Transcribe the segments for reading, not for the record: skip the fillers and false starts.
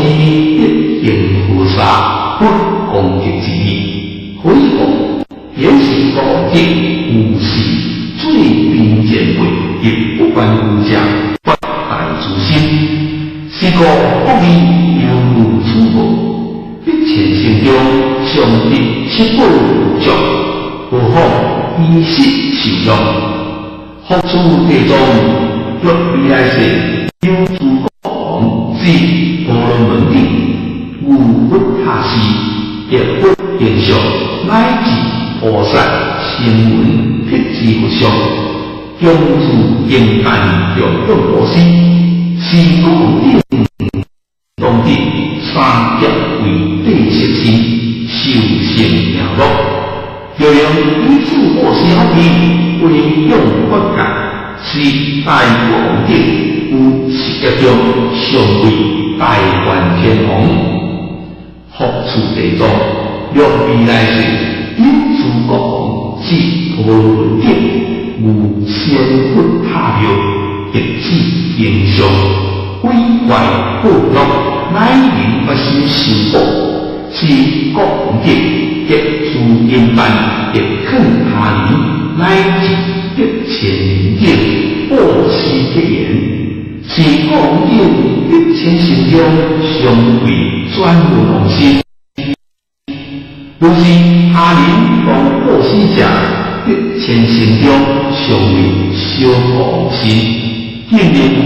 施得行菩薩佛功德之利。何以故？言是國王者有是最貧賤輩及不凡夫者發大慈心，是故福義猶如此報，彼千乘中常得七寶具足，何況衣食受用。復次地藏，欲未來世有諸國王及婆羅門等，遇佛塔寺，得佛形象，乃至菩薩聲聞辟支佛相，恭自敬辦供養布施，是國王等當得三劫為帝釋身，受勝妙樂。若能以此布施福義，回向法界，是大國王等於十劫中上位大梵天王。復次地藏，欲未來世有諸國王及婆羅門等，遇仙佛塔廟，得此形象，毀壞報樂，乃能發心修補，是國王等得諸金辦，得勸他人，乃至得千人等布施結緣，是國王等得千乘中上位轉輪王身。如是他人當布施者，得千乘中上位小國王身，竟能有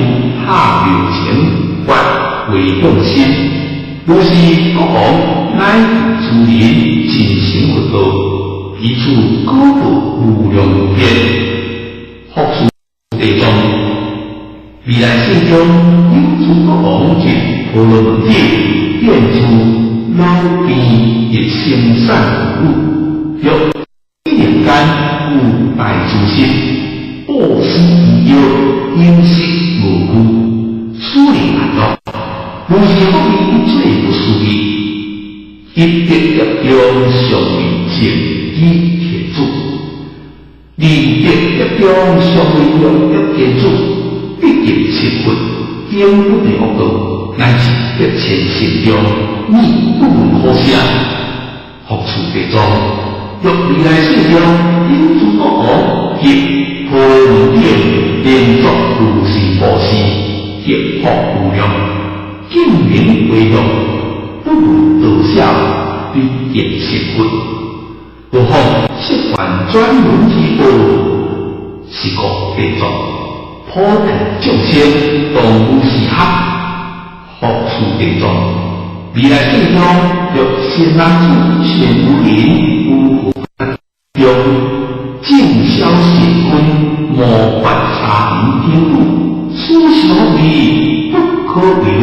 塔廟前發回向心。如是國王乃至諸人盡成佛道，彼此果報無量無邊。復次地藏，未來世中有諸國王及婆羅門等，見諸老病一生散物，欲一念間有大慈心，布施醫藥，飲食無懼，處理安樂。如是福義一切不思議，一得業中上位淨居天主，二得業中上位良欲天主，必得七佛，經不地惡道，乃至得千乘中，語不聞好聲。復次地藏，欲未來世中有諸國王及婆羅門等，連作如是布施，得福無量，竟能回向，不問多少，必得成佛。何況釋梵轉輪之報，是故地藏，普度眾生，當有時刻。復次地藏，未來世中，若善男子、善女人，於佛法中正消善根，魔法沙門等故，此時福義不可為喻。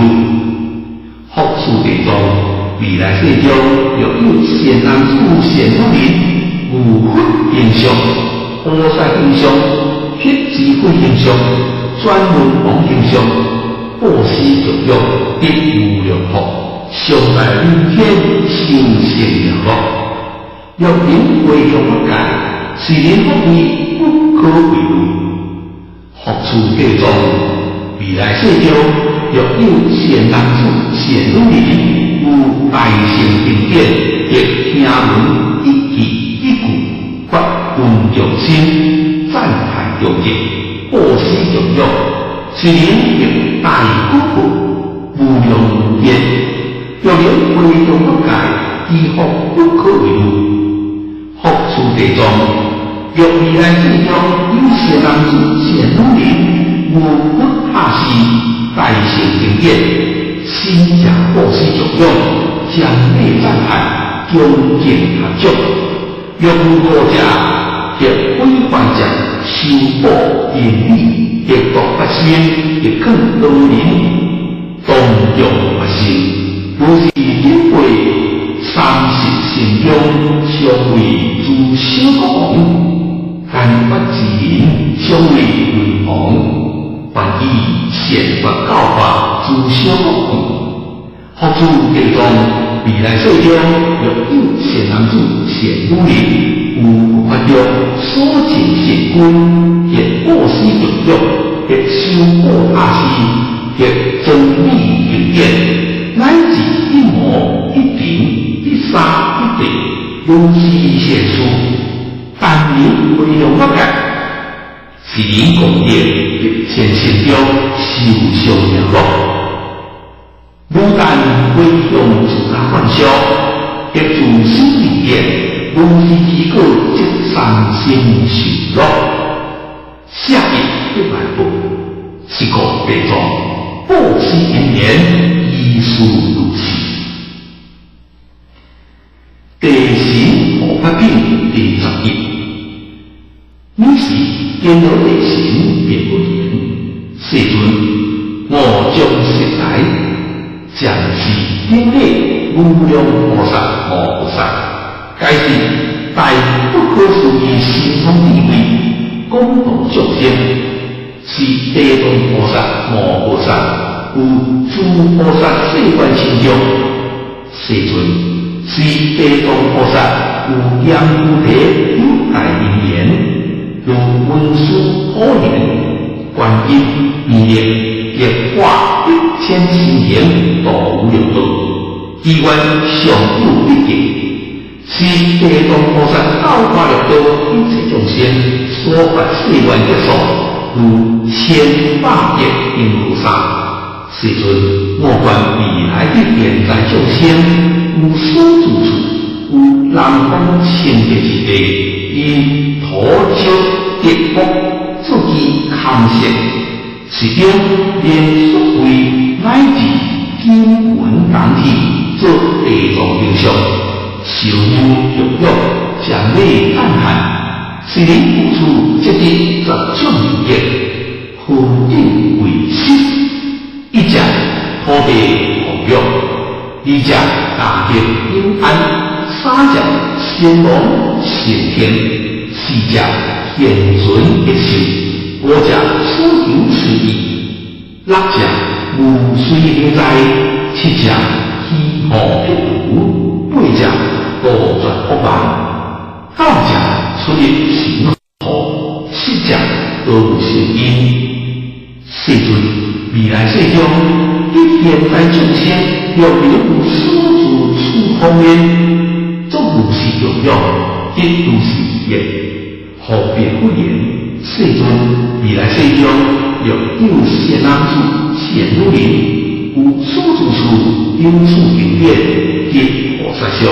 復次地藏，未來世中，若有善男子、善女人，遇佛形象、菩薩形象、辟支佛形象、轉輪王形象，布施供養，得無量福，常在人天受勝妙樂。若能回向法界，是人福義不可為喻。復次地藏，未來世中，若有善男子、善女人，於大乘經典，得聽聞一字一句，發恭敬心，讚歎恭敬，布施供養，是人得大果報，無量無邊。若能回向法界，其福不可為喻。復次地藏，欲未來世中有善男子、善女人，遇佛塔寺，大乘經典，心正布施供養，瞻禮讚歎，恭敬合掌。欲有惡者及毀壞者，修補淫語，得毒發心，得勸多人，當眾發心。如是頂輩三十乘中，上位諸小國王，干法之人，上位輪王，凡以善法教化諸小國王。復次地藏，未來世中，若有善男子、善女人，於佛法中所證善根，得布施供養，得修補塔寺，得裝美經典，乃至如是善事，但能回向欲界，是人功德一千心中受上妙樂。汝但回向自家願相，欲自心利益，如是其果，則三身受樂。舍益得萬報，是故地藏布施因緣，依事如是。地神護法品第十一。爾時犍陀羅地神便佛言：世尊，我將說來，暫時頂禮無量菩薩摩訶薩，皆是大不可思議神通智慧，廣度眾生，是地藏菩薩摩訶薩有諸菩薩誓願心中，世尊，是地藏菩薩有閻浮提有大因緣，如文殊普賢、觀音彌勒，亦化一千身形度無量道，其願常有得見。是地藏菩薩教化六道一切眾生所發誓願結數，如千百億銀河沙。世尊，我觀未來及現在眾生有所住處，有南方清潔之地，以土石疊木做其空設，是中連粟灰乃至金銀銅鐵做地藏形象，受用供養，瞻禮讚歎，是人有處積得十種利益，何等為實？一者土地奉養，二者大德永安，三者興隆承天，四者現存益壽，五者所求隨意，六者無隨行災，七者虛無辟除，八者杜絕惡夢，九者出入神河，十者得無勝因。世尊，未來世中，及現在眾生，若有所住處方面，作如是供養，得如是利益。復別佛言：世尊，未來世中，若有善男子、善女人，有所住處，有此經典及菩薩像，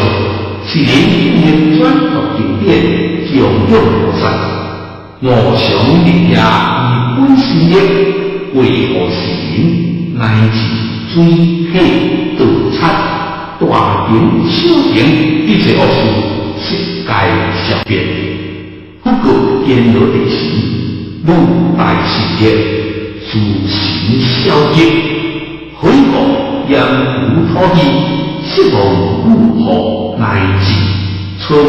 是人應轉讀經典，供養菩薩，無上日夜以本心力，維護世人，乃至水火盜賊、大行小行一切惡事，悉皆消滅。不過犍陀羅地神，汝大神力，自神消極，何故閻浮土地，色王女婆乃至草木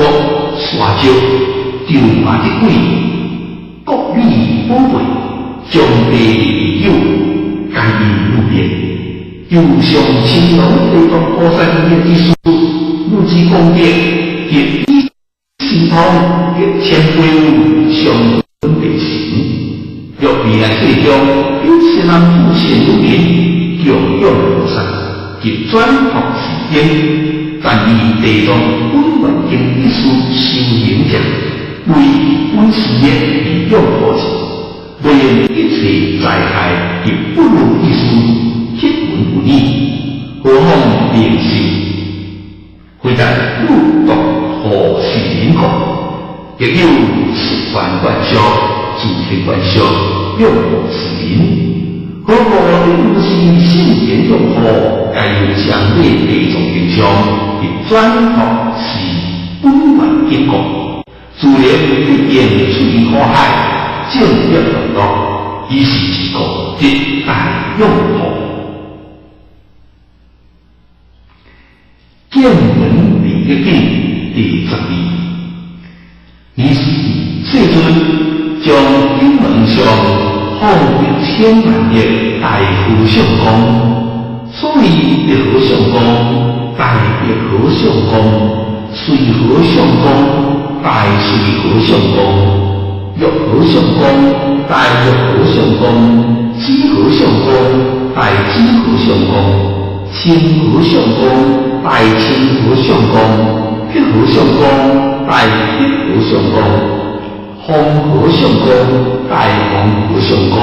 沙石，咒魔的鬼，國禮寶貝，將地日久，皆因汝變。就上青龍地藏菩薩利益之事，汝之功德及以神通及千倍相輪地神。若未來世中有善男子善女人供養菩薩及轉讀是經，但以地藏本願經一事修行者，為本誓力而用護持，袂用一切災害及不如意事，乞聞不語，何況靈受？非但汝獨護是人故，亦有十萬願相、自行願相，養護是人。何故如是聖言用護，皆由瞻禮地藏形象，及轉讀是本願經故，自然必應出於苦海，證得樂，以是之故，得大用護。見聞利益品第十二。爾時世尊將頂輪上放一千萬億大和尚光，所以白和尚光、大白和尚光、隨和尚光、大隨和尚光、玉和尚光、大玉和尚光、紫和尚光、大紫和尚光、青和尚光、大青和尚光、德和尚公，大德和尚公，風和尚公，大風和尚公，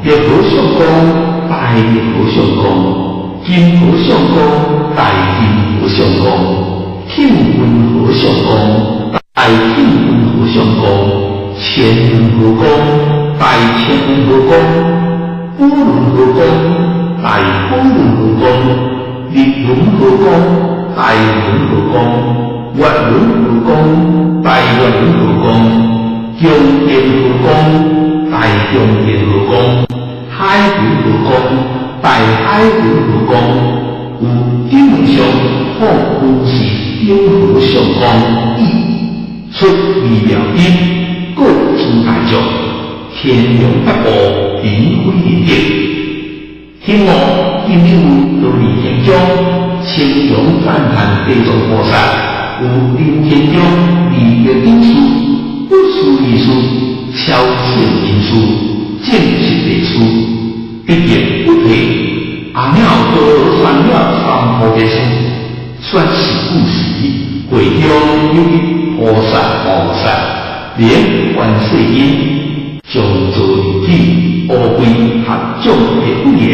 力和尚公，大力和尚公，金和尚公，大金和尚公，慶雲和尚公，大慶雲和尚公，千輪和公，大千輪和公，寶輪和公，大寶輪和公，日輪和公，大輪和公，月輪和公，大月輪和公，強電和公，大強電和公，海雲和公，大海雲和公，有頂上放有是頂和尚公意，出微妙音，過諸大眾，天龍八部頂輝林德，天王今日有道義天中，稱揚讚歎地藏菩薩，有人天中利益等事，不思議事，超勝因事，正實地事，畢竟不退，阿耨多羅三藐三菩提事，說是故時，會中有一菩薩摩訶薩，名觀世音，常坐而起，烏歸合掌而不言。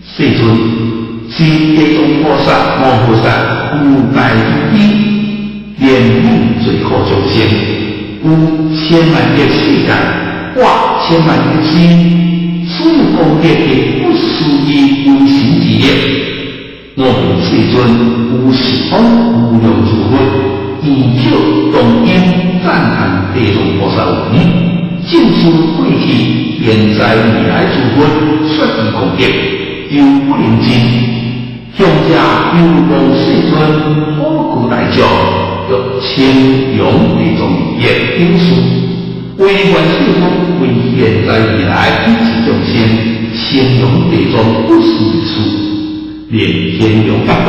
世尊，是地藏菩薩摩訶薩有大慈悲，憐憫罪苦眾生，有千萬億世界，化千萬億身，此功德的不思議威神之力。我見世尊有十方無量諸佛，異口同音讚歎地藏菩薩云：正是過去、現在、未來諸佛說其功德，猶不能盡。向者猶望世尊普告大眾，欲稱揚地藏利益等事，唯願世尊為現在未來一切眾生稱揚地藏不思議事，令天龍八部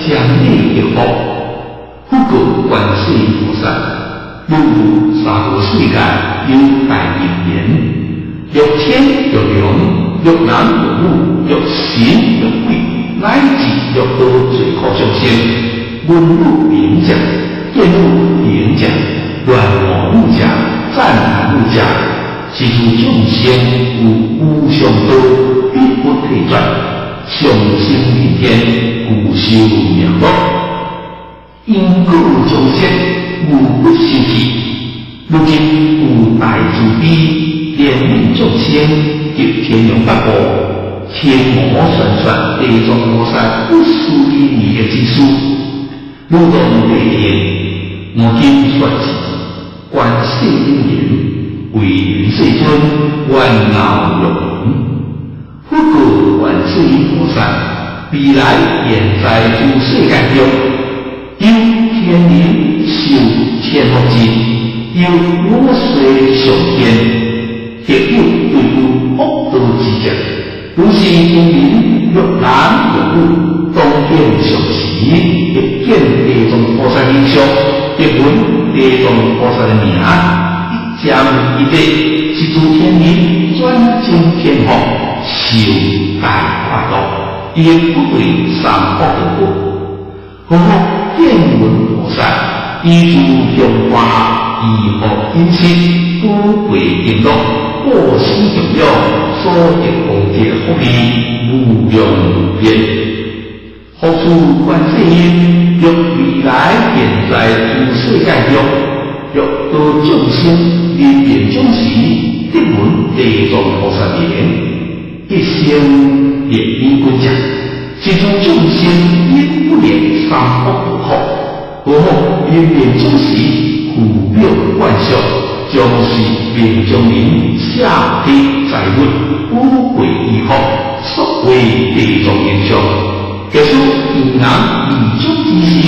將禮祝福，佛告觀世音菩薩：汝入娑婆世界有大因緣，欲天欲龍，欲男欲女，欲神欲鬼，乃至欲道罪苦眾生，聞汝名者，見汝形者，戀慕汝者，讚歎汝者，是諸眾生有無上道，必不退轉，上升人天，具修妙樂，因果眾生無不修葺。如今有大慈悲，憐憫眾生及天龍八部，天魔宣說地藏菩薩不思議利益之事，汝當諦聽，我今說之。觀世音言：唯願世尊，願樂欲聞。佛告觀世音菩薩：未來現在諸世界中，有天人受千福盡，有五衰上天，或有對有惡道之者。如是天人欲男欲女，當見相時，欲見地藏菩薩形象，欲聞地藏菩薩的名，一瞻一禮，是諸天人轉經天福，受大快樂，亦不對三惡道過。何況見聞菩薩以諸香花、衣服、飲食、寶貴瓔珞、布施供養，所得功德福利無量無邊。復次觀世音，欲未來現在諸世界中，欲度眾生臨命終時，得聞地藏菩薩名，一生滅彼滾者，是諸眾生永不滅三惡道苦。何況臨命終時，膚表萬象，將是命中人捨體財物、寶貴衣服，塑為地藏形象。假使伊人臨終之時，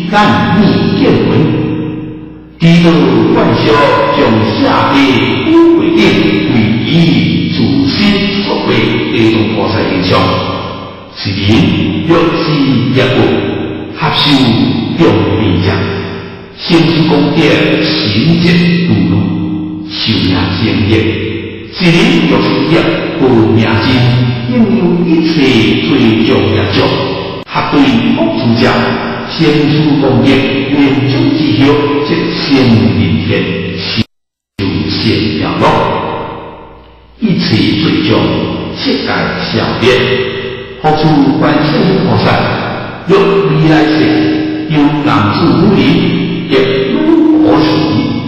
眼耳見聞，知道幻相，將捨體寶貴等為伊自身塑為地藏菩薩形象，是人欲知業報，合受用悲者，成此功德，神捷如如，壽命正業，是人欲是業報命盡，應有一切罪障業障，合對福諸者，受成事功德，年終之後，即成人天，受善妙樂，一切罪障，悉皆消滅。佛諸觀世音菩薩，欲未來世，有男子女人，及女婆時，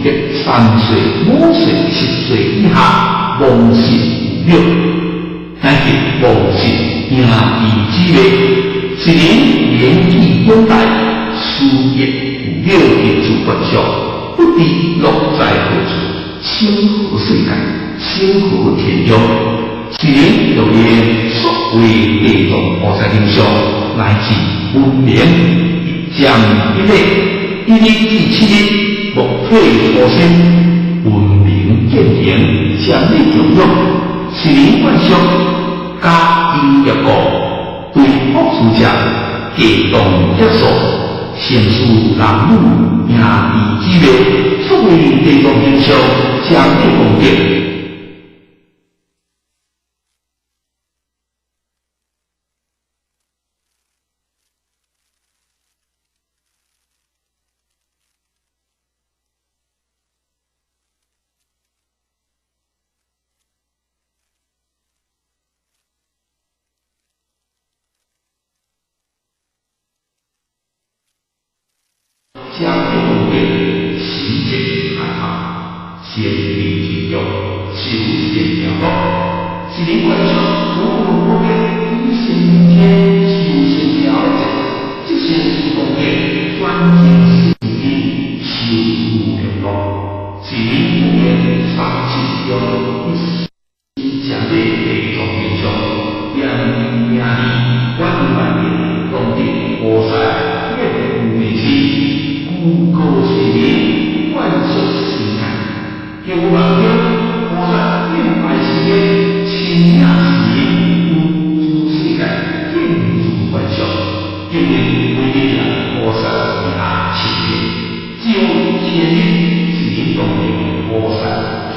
及3歲、5歲、7歲以下，忘失無表，乃至忘失兄弟姊妹，是人年紀長大，事業無了的諸觀相，不知落在何處，生何世界，生何天中。是人若言所謂地藏菩薩形象，乃至分明一將一日，一日至七日，莫退初心，聞名見行，千里供養，是人觀想加因業果，對福事者，皆當結束，成事男女兄弟姊妹，所謂地藏形象，千里功德。將功德時節開發，先利天用，修善妙樂，是人觀想如何不以心天修善妙者，即成事功德，轉成善因，修無量樂，是人不言三七中一心將這地藏形象，念名字，觀萬念，功德菩薩遍無邊際。故高是名，觀說世界，叫人叫菩薩變白世間，親領是人，有諸世界，見諸觀相，今日為了菩薩名7日，只有1000日是人當的菩薩，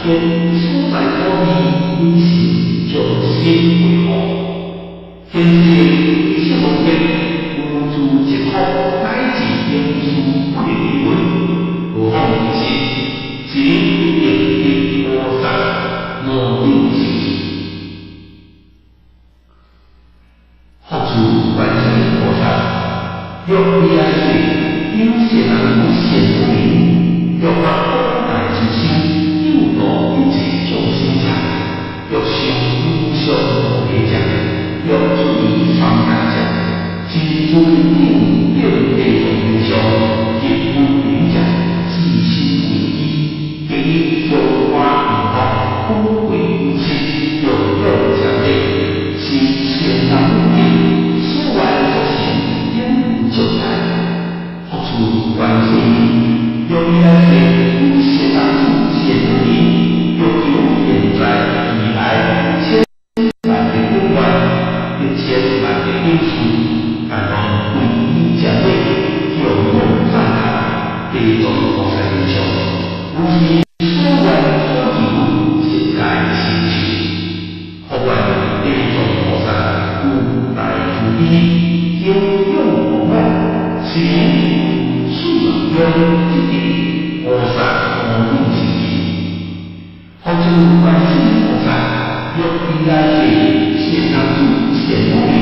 天所在土地，以心將心為何？天世一切功德，無諸疾苦，乃至應事不能聞，何況其實是人一定得菩薩摩頂成就。佛諸觀世音菩薩，欲未來世有善男子善女人，欲發廣大之心，救度一切眾生者，欲修無上菩提者，欲出離三界者，是諸頂見地藏形象及聞名者，至心皈依，給予香花幸福，富貴有情，供養千禮，是善男女人所願所成，應無障礙。佛諸觀世音，欲未來世有善男子善女人，欲求現在未來千萬億萬一千萬億因數，但當皈依千禮，供養讚歎地藏菩薩形象，如是所願所求，悉皆成就。佛願地藏菩薩有大慈悲，敬仰父母，是人四願即得菩薩摩頂成就。佛諸觀世音菩薩，欲未來世善男子善女人，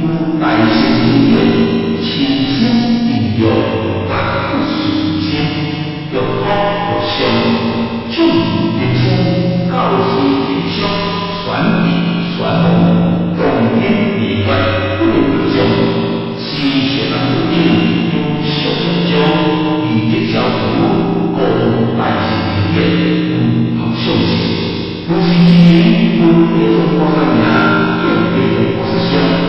有大乘正見，深心應用，發不死心，欲福欲上，眾人生教師天上，宣地宣王，動天地法，不能不上，是善男子等有宿將利益消除，故大乘正見，有合相性。如是之人，有地藏菩薩名，見地藏菩薩相。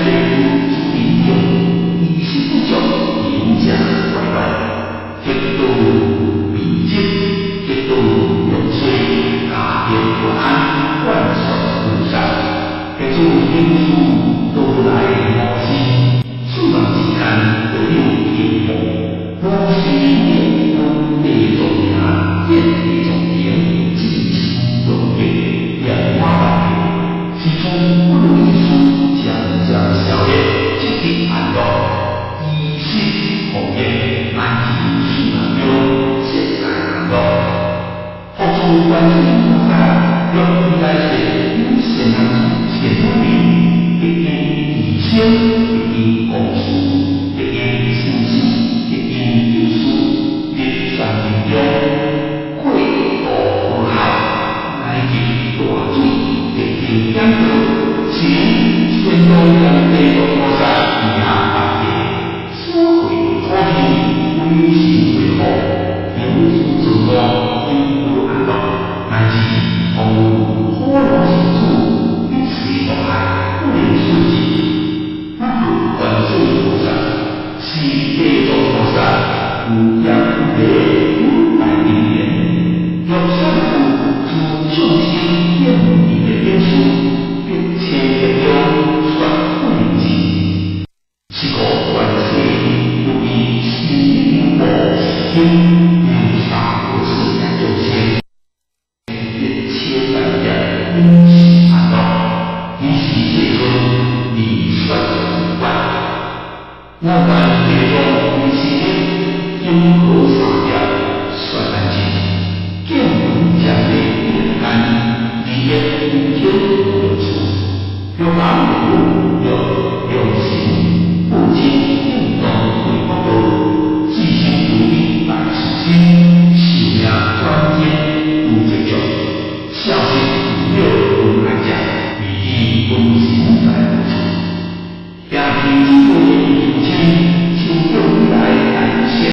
求諸人眾，衣食不足，飲食快樂，得道美跡，得道玉切，家庭不安，萬事菩薩，彼此因事都來無事，四人之間都有幸福，無事有地作名，見地作形，知識作業，圓滿萬事，是諸不如意事漸漸消滅，積極安樂，衣食豐裕，乃至四人中世界安樂。佛諸觀世音菩薩，欲未來世有善男子、善女人，彼因醫生，彼因公事，彼因先生，彼因教師，佇山林中過渡河海，乃至大水，得經點導，行善道念地藏菩薩名法界，所繪土地，唯心為福，行事自我，恢復安樂，乃至從火爐生子，一世毒害，不能順治。不過觀世音菩薩是地藏菩薩，有業有理有大因緣，欲善故諸眾生見伊的本事，一切力量說不能盡。是故觀世音如意心無是經。